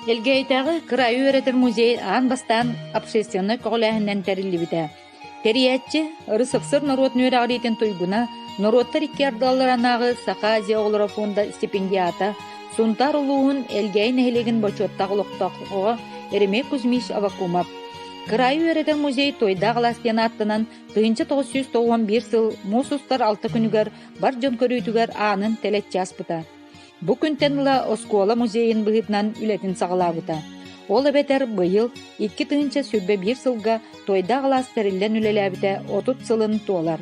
Элгээйитээҕи кыраайы үөрэтэр музей аан бастаан общественнай көҕүлээһининэн тэриллибитэ. Тэрийээччи, РСФСР норуотун үөрэҕириитин туйгуна, норуоттар икки ардыларынааҕы Саха-Азия оҕолоро фонда стипендиата, Сунтаар улууһун Элгээйи нэһилиэгин бочуоттаах олохтооҕо Еремей Кузьмич Аввакумов. Кыраайы үөрэтэр музей Туойдаах алаас диэн ааттанан 1991 сыл муус устар алта күнүгэр бар дьон көрүүтүгэр аанын тэлэччи аспыта. Бу күнтэн ыла оскуола музейын быһыытынан үлэтин саҕалаабыта. Ол эбэтэр быйыл 2021 сылга Туойдаах алаас тэриллэн үлэлээбитэ 30 сылын туолар.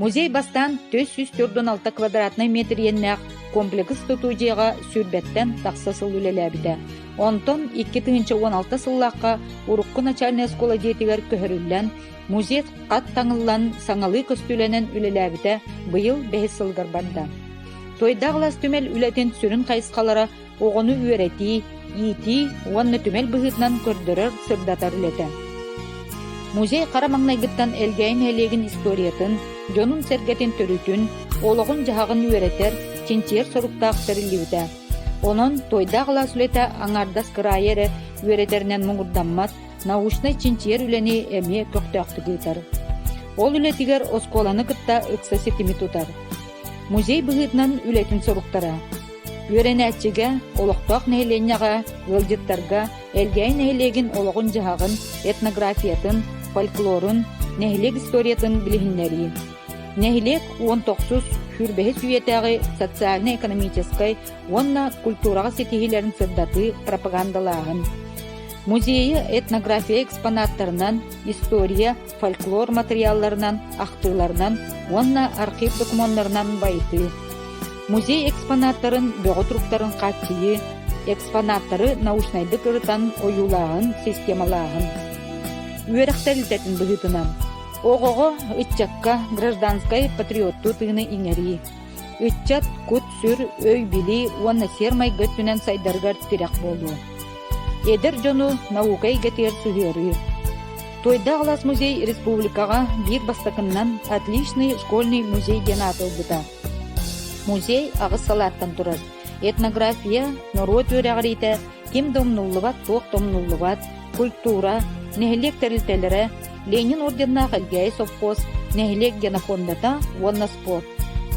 Музей бастаан 446 квадратнай метр иэннээх комплекс тутуу дьиэҕэ сүүрбэттэн тахса сыл үлэлээбитэ. Онтон 2016 сыллаахха урукку начальнай оскуола дьиэтигэр көһөрүллэн, музей хат таҥыллан саҥалыы көстүүлэнэн үлэлээбитэ быйыл бэһис сылыгар барда. Туойдаах алаас түмэл үлэтин сүрүн хайысхалара оҕону үөрэтии, иитии уонна түмэл быһыытынан көрдөрөр, сырдатар үлэтэ. Музей хара маҥнайгыттан Элгээйи нэһилиэгин историятын, дьонун-сэргэтин төрүтүн, олоҕун-дьаһаҕын үөрэтэр, чинчийэр соруктаах тэриллибитэ. Онон Туойдаах алаас үлэтэ аҥаардас кыраайы эрэ үөрэтэринэн муҥурдаммат, научнай-чинчийэр үлэни эмиэ көхтөөхтүк ыытар. Ол үлэтигэр оскуоланы кытта ыкса ситими тутар. Музей быһыытынан үлэтин соруктара Үөрэнээччигэ, олохтоох нэһилиэнньэҕэ, ыалдьыттарга Элгээйи нэһилиэгин олоҕун-дьаһаҕын, этнографиятын, фольклорун, нэһилиэк историятын билиһиннэрии. Нэһилиэк уон тохсус, сүүрбэһис үйэтээҕи социально-экономическай уонна культураҕа ситиһиилэрин сырдатыы, пропагандалааһын. Музейы этнография экспонаттарынан, история, фольклор матырыйаалларынан, ахтыыларынан уонна архив докумуоннарынан байытыы. Музей экспонаттарын бөҕө туруктарын хааччыйыы, экспонаттары научнайдык ырытан ойуулааһын, системалааһын. Үөрэх тэрилтэтин быһыытынан оҕоҕо, ыччакка гражданскай патриоттуу тыыны иҥэрии. Ыччат кут-сүр, өй-билии уонна сиэр-майгы өттүнэн сайдарыгар тирэх буолуо. Эдэр дьону наука эйгэтигэр сыһыарыы. Туойдаах алаас музей республикаҕа биир бастакыннан «Отличный школьный музей» диэн ааты ылбыта. Музей аҕыс салааттан турар. Этнография, норуот үөрэҕириитэ, ким да умнуллубат, туох да умнуллубат, культура, нэһилиэк тэрилтэлэрэ, Ленин орденнаах Элгээйи совхоз, нэһилиэк генофондата уонна спорт.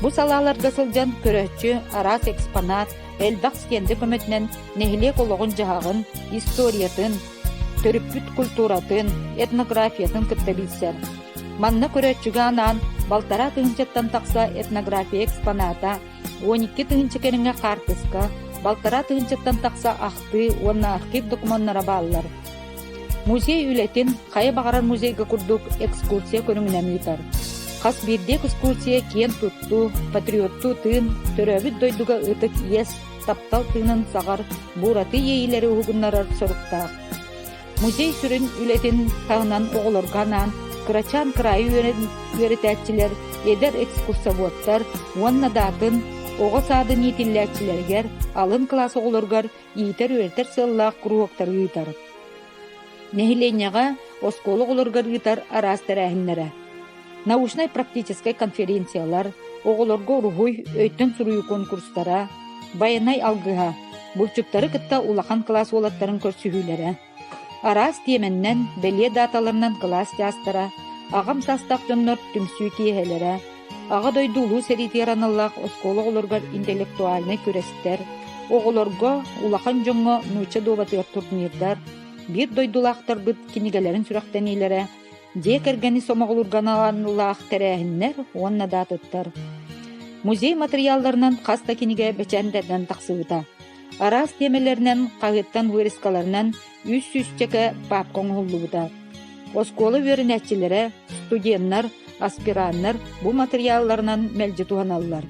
Бу салааларга сылдьан көрөөччү араас экспонат, элбэх стендэ көмөтүнэн нэһилиэк олоҕун-дьаһаҕын, историятын, төрүппүт культуратын, этнографиятын кытта билсэр. Манна көрөөччүгэ анаан балтараа тыһыынчаттан тахса этнография экспоната, 12 тыһыынча кэриҥэ хаартыска, балтараа тыһыынчаттан тахса ахтыы уонна архив докумуоннара бааллар. Музей үлэтин хайа баҕарар музейга курдук экскурсия көрүҥүнэн ыытар. Хас биирдии экскурсия киэн туттуу, патриоттуу тыын, төрөөбүт дойдуга ытык иэс, таптал тыынын саҕар, буураты иэйиилэри уһугуннарар соруктаах. Музей сүрүн үлэтин таһынан оҕолорго анаан кырачаан кыраайы үөрэтээччилэр, эдэр экскурсоводтар уонна да атын оҕо саадын иитиллээччилэригэр, алын кылаас оҕолоругар иитэр-үөрэтэр сыаллаах куруһуоктары ыытар. Нэһилиэнньэҕэ оскуола оҕолоругар ыытар араас тэрээһиннэрэ. Научнай-практическай конференциялар, оҕолорго уруһуй, өйтөн суруйуу конкурстара, байанай алгыһа, булчуттары кытта улахан кылаас уолаттарын көрсүһүүлэрэ, араас тиэмэннэн, бэлиэ дааталарынан кылаас чаастара, аҕам саастаах дьоннор түмсүү киэһэлэрэ, Аҕа дойду Улуу сэриитигэр аналлаах оскуола оҕолоругар интеллектуальнай күрэстэр, оҕолорго, улахан дьоҥҥо нуучча дуобатыгар турнирдар, биир дойдулаахтарбыт кинигэлэрин сүрэхтэниилэрэ, дьиэ кэргэни сомоҕолуурга аналлаах тэрээһиннэр уонна да атыттар. Музей матырыйаалларынан хас да кинигэ бэчээттэнэн тахсыбыта. Араас тиэмэлэринэн, хаһыаттан вырезкаларынан үс сүүсчэкэ паапка оҥоһуллубута. Оскуола үөрэнээччилэрэ, студеннар, аспираннар бу матырыйаалларынан мэлдьи туһаналлар.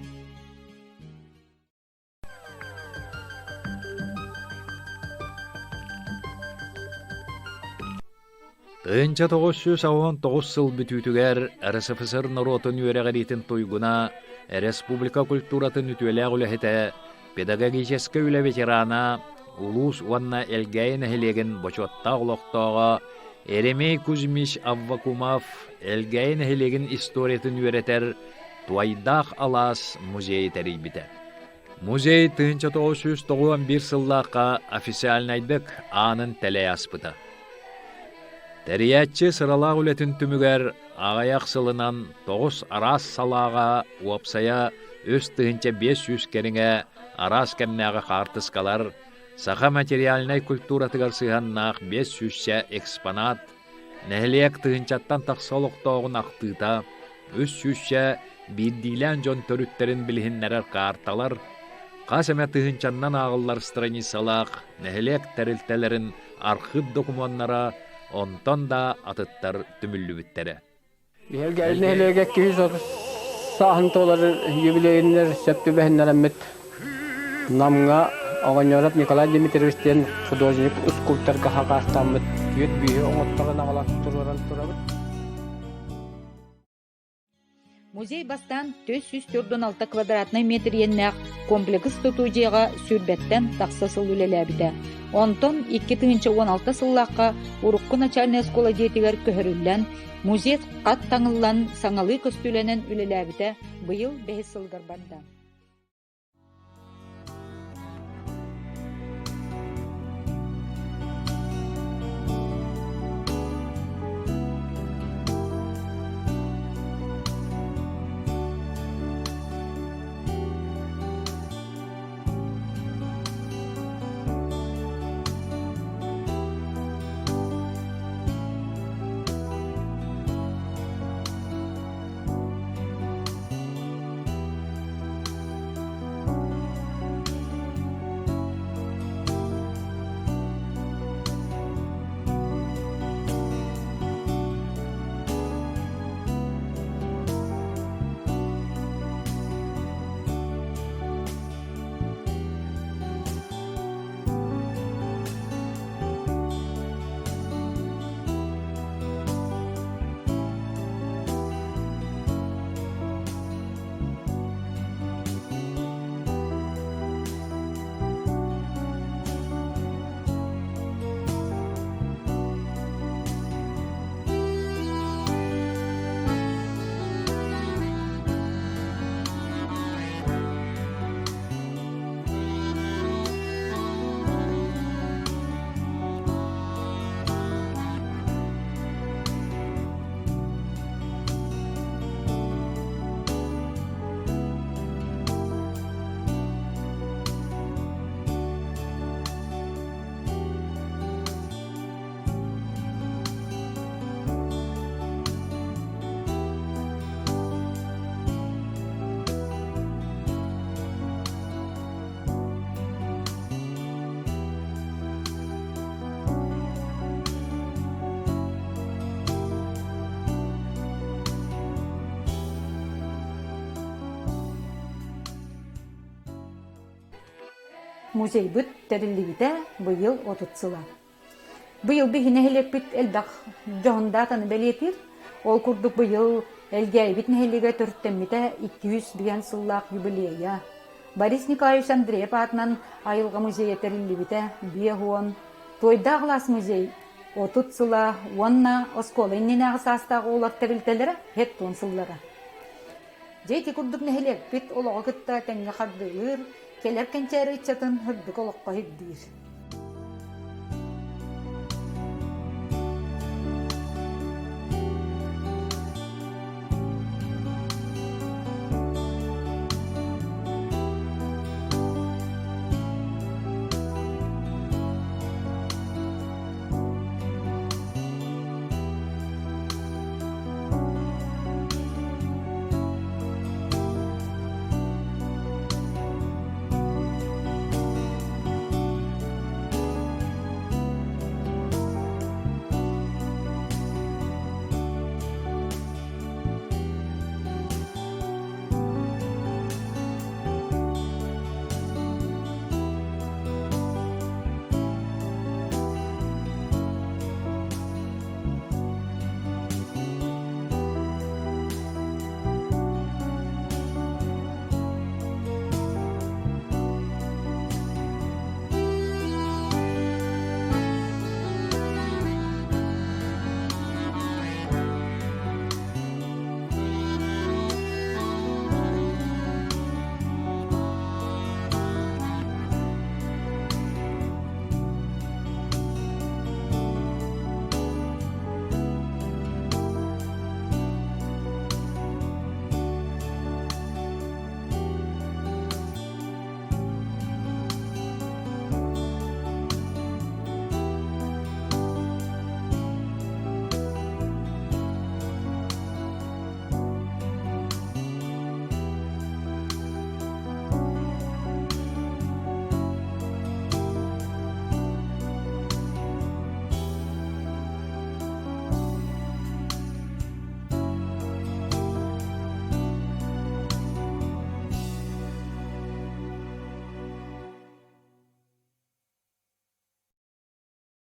1999 сыл бүтүүтүгэр РСФСР норуотун үөрэҕириитин туйгуна, республика культуратын үтүөлээх үлэһитэ, педагогическай үлэ ветерана, улуус уонна Элгээйи нэһилиэгин бочуоттаах олохтооҕо Еремей Кузьмич Аввакумов Элгээйи нэһилиэгин историятын үөрэтэр Туойдаах алаас музейы тэрийбитэ. Музей 1991 сыллаахха официальнайдык аанын тэлэй аспыта. Тэрийээччи сыралаах үлэтин түмүгэр аҕыйах сылынан тоҕус араас салааҕа уопсайа 3500 кэриҥэ араас кэмнээҕи хаартыскалар, саха материальнай культуратыгар сыһыаннаах 500 экспонат, нэһилиэк тыһыынчаттан тахса олохтооҕун ахтыыта, үс сүүсчэ биирдиилээн дьон төрүттэрин билиһиннэрэр каарталар, хас эмэ тыһыынчаннан ааҕыллар страницалаах нэһилиэк тэрилтэлэрин архыып докумуоннара, онтон да атыттар түмүллүбүттэрэ. Элгээйи нэһилиэгэ 230 сааһын туолар юбилейыннар сөп түбэһиннэрэммит Намҥа Оҕонньоруоп Николай Дмитриевич диэн художник скульпторга хакаастааммыт түөрт бүүһү оҥотторон аҕалан туруоран турабыт. Музей бастаан 446 квадратнай метр иэннээх комплекс тутуу дьиэҕэ сүүрбэттэн тахса сыл үлэлээбитэ. Онтон 2016 сыллаахха урукку начальнай оскуола дьиэтигэр көһөрүллэн, музей хат таҥыллан, саҥалыы көстүүлэнэн үлэлээбитэ быйыл бэһис сылыгар барда. Музейбыт тэриллибитэ быйыл 30 сыла. Быйыл биһи нэһилиэкпит элбэх дьоһун даатаны бэлиэтиир. Ол курдук быйыл Элгээйибит нэһилиэгэ төрүттэммитэ 200 сыллаах юбилейа. Борис Николаевич Андреев аатынан айылҕа музейа тэриллибитэ 50, Туойдаах алаас музей 30 сыла уонна оскуола иннинээҕи саастаах оҕолор тэрилтэлэрэ 70 сыллара. Дьэ ити курдук нэһилиэкпит олоҕу кытта тэҥҥэ хардыылыыр, кэлэр кэнчээри ыччатын сырдык олоххо ирдиир.